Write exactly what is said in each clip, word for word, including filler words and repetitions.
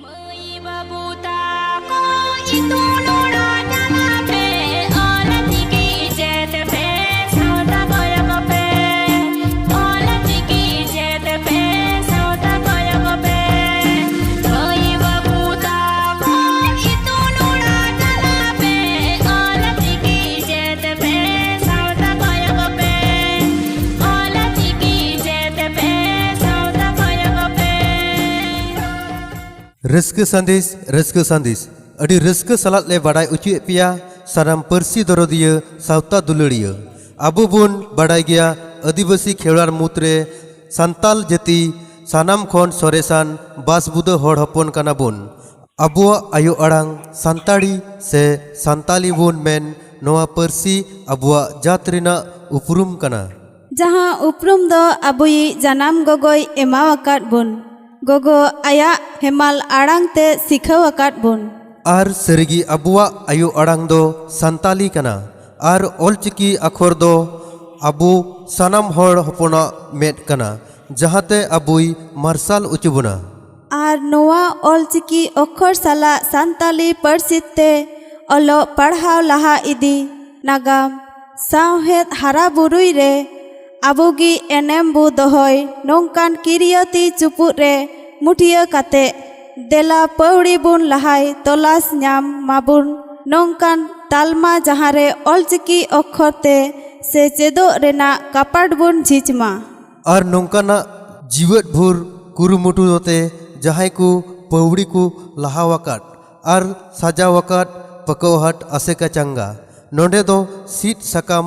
ᱢᱟᱹᱭ ᱵᱟᱹᱵᱩ ᱛᱟᱠᱚ ᱤᱛᱩᱱ ᱚᱲᱟᱜ ᱪᱟᱞᱟᱜ ᱯᱮ, ᱚᱞ ᱪᱤᱠᱤ ᱪᱮᱫ ᱯᱮ, ᱥᱟᱶᱛᱟ ᱠᱚᱭᱚᱜ ᱯᱮ, ᱚᱞ ᱪᱤᱠᱤ ᱪᱮᱫ ᱯᱮ, ᱥᱟᱶᱛᱟ ᱠᱚᱭᱚᱜ ᱯᱮ᱾ ᱢᱟᱹᱭ ᱵᱟᱹᱵᱩ ᱛᱟᱠᱚ ᱤᱛᱩᱱ ᱚᱲᱟᱜ ᱪᱟᱞᱟᱜ ᱯᱮ, ᱚᱞ ᱪᱤᱠᱤ ᱪᱮᱫ ᱯᱮ, ᱥᱟᱶᱛᱟ ᱠᱚᱭᱚᱜ ᱯᱮ, ᱚᱞ ᱪᱤᱠᱤ ᱪᱮᱫ ᱯᱮ, ᱥᱟᱶᱛᱟ ᱠᱚᱭᱚᱜ ᱯᱮ᱾ ᱨᱟᱹᱥᱠᱟᱹ ᱥᱟᱸᱫᱮᱥ, ᱨᱟᱹᱥᱠᱟᱹ ᱥᱟᱸᱫᱮᱥ᱾ ᱟᱹᱰᱤ ᱨᱟᱹᱥᱠᱟᱹ ᱥᱟᱞᱟᱜ ᱞᱮ ᱵᱟᱰᱟᱭ ᱚᱪᱚᱭᱮᱫ ᱯᱮᱭᱟ ᱥᱟᱱᱟᱢ ᱯᱟᱹᱨᱥᱤ ᱫᱚᱨᱚᱫᱤᱭᱟᱹ, ᱥᱟᱶᱛᱟ ᱫᱩᱞᱟᱹᱲᱤᱭᱟᱹ᱾ ᱟᱵᱚ ᱵᱚᱱ ᱵᱟᱰᱟᱭ ᱜᱮᱭᱟ, ᱟᱹᱫᱤᱵᱟᱹᱥᱤ ᱠᱷᱮᱨᱣᱟᱲ ᱢᱩᱫᱽᱨᱮ ᱥᱟᱱᱛᱟᱞ ᱡᱟᱹᱛᱤ ᱥᱟᱱᱟᱢ ᱠᱷᱚᱱ ᱥᱚᱨᱮᱥᱟᱱ ᱵᱟᱥᱵᱩᱫᱟᱹ ᱦᱚᱲ ᱦᱚᱯᱚᱱ ᱠᱟᱱᱟ ᱵᱚᱱ᱾ ᱟᱵᱚᱣᱟᱜ ᱟᱭᱳ ᱟᱲᱟᱝ ᱥᱟᱱᱛᱟᱲᱤ ᱥᱮ ᱥᱟᱱᱛᱟᱞᱤ ᱵᱚᱱ ᱢᱮᱱ, ᱱᱚᱣᱟ ᱯᱟᱹᱨᱥᱤ ᱟᱵᱚᱣᱟᱜ ᱡᱟᱹᱛ ᱨᱮᱱᱟᱜ ᱩᱯᱨᱩᱢ ᱠᱟᱱᱟ᱾ ᱡᱟᱦᱟᱸ ᱩᱯᱨᱩᱢ ᱫᱚ ᱟᱵᱚᱭᱤᱡ ᱡᱟᱱᱟᱢ ᱜᱚᱜᱚᱭ ᱮᱢᱟᱣ ᱟᱠᱟᱫ ᱵᱚᱱ, ᱜᱚᱜᱚ ᱟᱭᱟᱜ ᱦᱮᱢᱟᱞ ᱟᱲᱟᱝ ᱛᱮ ᱥᱤᱠᱷᱟᱹᱣ ᱟᱠᱟᱫ ᱵᱚᱱ᱾ ᱟᱨ ᱥᱟᱹᱨᱤᱜᱮ ᱟᱵᱚᱣᱟᱜ ᱟᱭᱳ ᱟᱲᱟᱝ ᱫᱚ ᱥᱟᱱᱛᱟᱞᱤ ᱠᱟᱱᱟ᱾ ᱟᱨ ᱚᱞᱪᱤᱠᱤ ᱟᱠᱷᱚᱨ ᱫᱚ ᱟᱵᱚ ᱥᱟᱱᱟᱢ ᱦᱚᱲ ᱦᱚᱯᱚᱱᱟᱜ ᱢᱮᱫ ᱠᱟᱱᱟ, ᱡᱟᱦᱟᱸᱛᱮ ᱟᱵᱚᱭ ᱢᱟᱨᱥᱟᱞ ᱚᱪᱚ ᱵᱚᱱᱟ᱾ ᱟᱨ ᱱᱚᱣᱟ ᱚᱞᱪᱤᱠᱤ ᱚᱠᱷᱚᱨ ᱥᱟᱞᱟᱜ ᱥᱟᱱᱛᱟᱞᱤ ᱯᱟᱹᱨᱥᱤ ᱛᱮ ᱚᱞᱚᱜ ᱯᱟᱲᱦᱟᱣ ᱞᱟᱦᱟ ᱤᱫᱤ, ᱱᱟᱜᱟᱢ, ᱥᱟᱶᱦᱮᱫ ᱦᱟᱨᱟ ᱵᱩᱨᱩᱭ ᱨᱮ ᱟᱵᱚ ᱜᱮ ᱮᱱᱮᱢ ᱵᱚ ᱫᱚᱦᱚᱭ, ᱱᱚᱝᱠᱟᱱ ᱠᱤᱨᱤᱭᱟᱹᱛᱤ ᱪᱩᱯᱩᱫ ᱨᱮ ᱢᱩᱴᱷᱤᱭᱟᱹ ᱠᱟᱛᱮ ᱫᱮᱞᱟ ᱯᱟᱹᱣᱲᱤ ᱵᱚᱱ ᱞᱟᱦᱟᱭ, ᱛᱚᱞᱟᱥ ᱧᱟᱢ ᱢᱟᱵᱚᱱ ᱱᱚᱝᱠᱟᱱ ᱛᱟᱞᱢᱟ ᱡᱟᱦᱟᱸ ᱨᱮ ᱚᱞᱪᱤᱠᱤ ᱚᱠᱷᱚᱨ ᱛᱮ ᱥᱮᱪᱮᱫᱚᱜ ᱨᱮᱱᱟᱜ ᱠᱟᱯᱟᱴ ᱵᱚᱱ ᱡᱷᱤᱡ ᱢᱟ᱾ ᱟᱨ ᱱᱚᱝᱠᱟᱱᱟᱜ ᱡᱤᱣᱮᱫ ᱵᱷᱳᱨ ᱠᱩᱨᱩᱢᱩᱴᱩ ᱟᱛᱮ ᱡᱟᱦᱟᱸᱭ ᱠᱚ ᱯᱟᱹᱣᱲᱤ ᱠᱚ ᱞᱟᱦᱟᱣ ᱟᱠᱟᱫ ᱟᱨ ᱥᱟᱡᱟᱣ ᱟᱠᱟᱫ ᱯᱟᱠᱟᱣᱦᱟᱴ ᱟᱥᱮᱠᱟ ᱪᱟᱸᱜᱟ᱾ ᱱᱚᱰᱮ ᱫᱚ ᱥᱤᱫ ᱥᱟᱠᱟᱢ,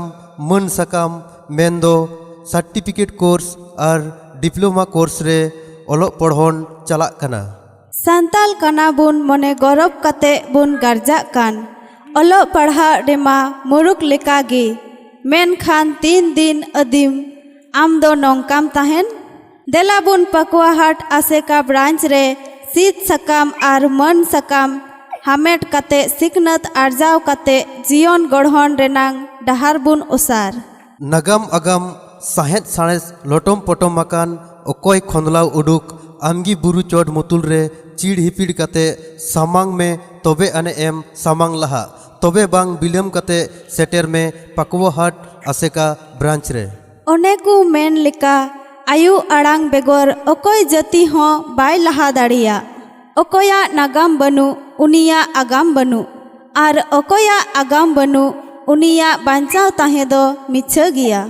ᱢᱟᱹᱱ ᱥᱟᱠᱟᱢ, ᱢᱮᱱᱫᱚ ᱥᱟᱨᱴᱤᱯᱷᱤᱠᱮᱴ ᱠᱳᱨᱥ ᱟᱨ ᱰᱤᱯᱞᱳᱢᱟ ᱠᱳᱨᱥ ᱨᱮ ᱚᱞᱚᱜ ᱯᱚᱲᱦᱚᱱ ᱪᱟᱞᱟᱜ ᱠᱟᱱᱟ᱾ ᱥᱟᱱᱛᱟᱞ ᱠᱟᱱᱟ ᱵᱚᱱ ᱢᱚᱱᱮ ᱜᱚᱨᱚᱵᱽ ᱠᱟᱛᱮ ᱵᱚᱱ ᱜᱟᱨᱡᱟᱜ ᱠᱟᱱ, ᱚᱞᱚᱜ ᱯᱟᱲᱦᱟᱜ ᱨᱮᱢᱟ ᱢᱩᱨᱩᱠ ᱞᱮᱠᱟ ᱜᱮ, ᱢᱮᱱᱠᱷᱟᱱ ᱛᱤᱱ ᱫᱤᱱ ᱟᱹᱫᱤᱢ ᱟᱢ ᱫᱚ ᱱᱚᱝᱠᱟᱢ ᱛᱟᱦᱮᱱ? ᱫᱮᱞᱟ ᱵᱚᱱ ᱯᱟᱠᱩᱣᱟᱦᱟᱴ ᱟᱥᱮᱠᱟ ᱵᱨᱟᱧᱪ ᱨᱮ ᱥᱤᱫ ᱥᱟᱠᱟᱢ ᱟᱨ ᱢᱟᱹᱱ ᱥᱟᱠᱟᱢ ᱦᱟᱢᱮᱴ ᱠᱟᱛᱮ ᱥᱤᱠᱷᱱᱟᱹᱛ ᱟᱨᱡᱟᱣ ᱠᱟᱛᱮ ᱡᱤᱭᱚᱱ ᱜᱚᱲᱦᱚᱱ ᱨᱮᱱᱟᱝ ᱰᱟᱦᱟᱨ ᱵᱚᱱ ᱚᱥᱟᱨ᱾ ᱱᱟᱜᱟᱢ ᱟᱜᱟᱢ ᱥᱟᱶᱦᱮᱫ ᱥᱟᱬᱮᱥ ᱞᱚᱴᱚᱢ ᱯᱚᱴᱚᱢ ᱟᱠᱟᱱ ᱚᱠᱚᱭ ᱠᱷᱚᱸᱫᱽᱞᱟᱣ ᱩᱰᱩᱠ ᱟᱢᱜᱤ ᱵᱩᱨᱩ ᱪᱚᱴ ᱢᱩᱛᱩᱞ ᱨᱮ ᱪᱤᱲ ᱦᱤᱯᱤᱲ ᱠᱟᱛᱮ ᱥᱟᱢᱟᱝ ᱢᱮ, ᱛᱚᱵᱮ ᱟᱱᱮ ᱮᱢ ᱥᱟᱢᱟᱝ ᱞᱟᱦᱟᱜ᱾ ᱛᱚᱵᱮ ᱵᱟᱝ ᱵᱤᱞᱚᱢ ᱠᱟᱛᱮ ᱥᱮᱴᱮᱨ ᱢᱮ ᱯᱟᱠᱩᱣᱟᱦᱟᱴ ᱟᱥᱮᱠᱟ ᱵᱨᱟᱧᱪ ᱨᱮ᱾ ᱚᱱᱮ ᱠᱚ ᱢᱮᱱ ᱞᱮᱠᱟ, ᱟᱭᱳ ᱟᱲᱟᱝ ᱵᱮᱜᱚᱨ ᱚᱠᱚᱭ ᱡᱟᱹᱛᱤ ᱦᱚᱸ ᱵᱟᱭ ᱞᱟᱦᱟ ᱫᱟᱲᱮᱭᱟᱜ᱾ ᱚᱠᱚᱭᱟᱜ ᱱᱟᱜᱟᱢ ᱵᱟᱹᱱᱩᱜ, ᱩᱱᱤᱭᱟᱜ ᱟᱜᱟᱢ ᱵᱟᱹᱱᱩᱜ, ᱟᱨ ᱚᱠᱚᱭᱟᱜ ᱟᱜᱟᱢ ᱵᱟᱹᱱᱩᱜ, ᱩᱱᱤᱭᱟᱜ ᱵᱟᱧᱪᱟᱣ ᱛᱟᱦᱮᱸ ᱫᱚ ᱢᱤᱪᱷᱟᱹ ᱜᱮᱭᱟ᱾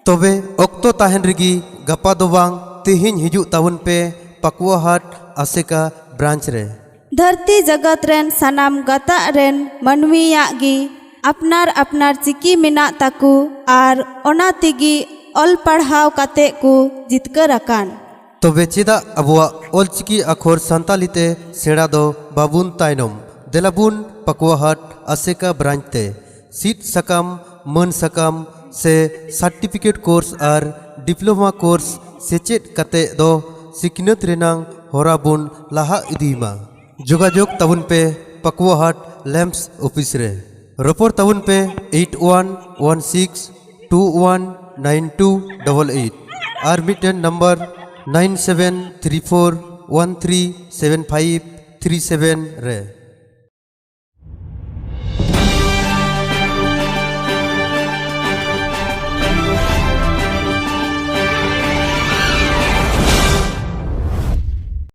ᱛᱚᱵᱮ ᱚᱠᱛᱚ ᱛᱟᱦᱮᱱ ᱨᱮᱜᱮ ᱜᱟᱯᱟ ᱫᱚ ᱵᱟᱝ, ᱛᱮᱦᱮᱧ ᱦᱤᱡᱩᱜ ᱛᱟᱵᱚᱱ ᱯᱮ ᱯᱟᱠᱩᱣᱟᱦᱟᱴ ᱟᱥᱮᱠᱟ ᱵᱨᱟᱧᱪ ᱨᱮ᱾ ᱫᱷᱟᱹᱨᱛᱤ ᱡᱟᱜᱟᱛ ᱨᱮᱱ ᱥᱟᱱᱟᱢ ᱜᱟᱛᱟᱜ ᱨᱮᱱ ᱢᱟᱹᱱᱢᱤᱭᱟᱜ ᱜᱮ ᱟᱯᱱᱟᱨ ᱟᱯᱱᱟᱨ ᱪᱤᱠᱤ ᱢᱮᱱᱟᱜ ᱛᱟᱠᱚ, ᱟᱨ ᱚᱱᱟ ᱛᱮᱜᱮ ᱚᱞ ᱯᱟᱲᱦᱟᱣ ᱠᱟᱛᱮ ᱠᱚ ᱡᱤᱛᱠᱟᱹᱨ ᱟᱠᱟᱱ᱾ ᱛᱚᱵᱮ ᱪᱮᱫᱟᱜ ᱟᱵᱚᱣᱟᱜ ᱚᱞᱪᱤᱠᱤ ᱟᱠᱷᱚᱨ ᱥᱟᱱᱛᱟᱞᱤ ᱛᱮ ᱥᱮᱬᱟ ᱫᱚ ᱵᱟᱵᱚᱱ ᱛᱟᱭᱱᱚᱢ? ᱫᱮᱞᱟᱵᱚᱱ ᱯᱟᱠᱩᱣᱟᱦᱟᱴ ᱟᱥᱮᱠᱟ ᱵᱨᱟᱧᱪ ᱛᱮ᱾ ᱥᱤᱫ ᱥᱟᱠᱟᱢ, ᱢᱟᱹᱱ ᱥᱟᱠᱟᱢ ᱥᱮ ᱥᱟᱨᱴᱤᱯᱷᱤᱠᱮᱴ ᱠᱳᱨᱥ ᱟᱨ ᱰᱤᱯᱞᱳᱢᱟ ᱠᱳᱨᱥ ᱥᱮᱪᱮᱫ ᱠᱟᱛᱮ ᱫᱚ ᱥᱤᱠᱷᱱᱟᱹᱛ ᱨᱮᱱᱟᱝ ᱦᱚᱨᱟ ᱵᱚᱱ ᱞᱟᱦᱟ ᱤᱫᱤᱭ ᱢᱟ᱾ ᱡᱳᱜᱟᱡᱳᱜᱽ ᱛᱟᱵᱚᱱ ᱯᱮ ᱯᱟᱠᱩᱣᱟᱦᱟᱴ ᱞᱮᱢᱯᱥ ᱚᱯᱷᱤᱥ ᱨᱮ᱾ ᱨᱚᱯᱚᱲ ᱛᱟᱵᱚᱱ ᱯᱮ eight one one six two one nine two double eight ᱟᱨ ᱢᱤᱫᱴᱮᱱ number nine seven three four one three seven five three seven ᱨᱮ᱾